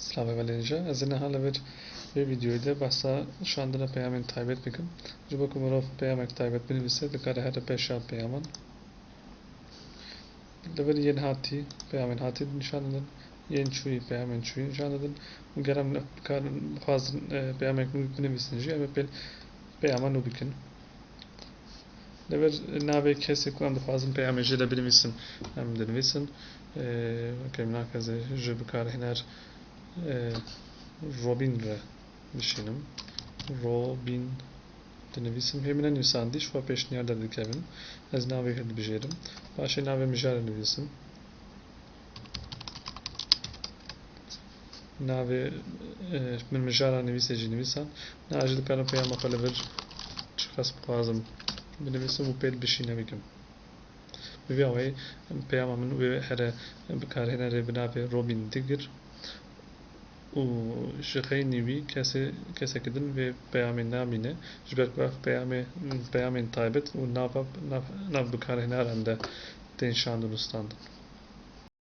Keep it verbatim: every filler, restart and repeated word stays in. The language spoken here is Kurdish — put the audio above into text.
Slavê velênce, ez ê niha li vir vê vîdeoyê de behsa şandina peyamên taybet bikim. Ji bo ku mirov peyamek taybet binivîse, dikare here pêşiya peyaman. Li vir yên hatî, peyamên hatî nîşan didin, yên çûyî, peyamên çûyî nîşan didin. Û ger em bikarin, bixwazin, e, peyamek nû binivîsin jî, em ê pê peyama nû bikin. Li vir navê kesê ku em dixwazin peyamê jê de binivîsin, em dinivîsin. Ee, weke minaka ez ê ji bikarhêner, ee, Robin re bişînim. Robin dinivîsim. Hê min nenivîsandî, ji xwe pêşniyar derdikevin. Ez navê hildibijêrim. Paşê navê mijara nivîsim. Navê, e, min mijara nivîsê jî nivîsan. Niha jî dikarim peyama xwe li vir çiqas bixwazim binivîsim û pê bişîne bikim. Bi vî awayî peyama min wê here bikarhênerê bi navê Robin digir û ji xeynî wî kesê, keseke din vê peyamê namîne, ji ber ku ev peyamê, peyamên taybet û nava, nav, nav bikarhêneran de tên şand û nustandin.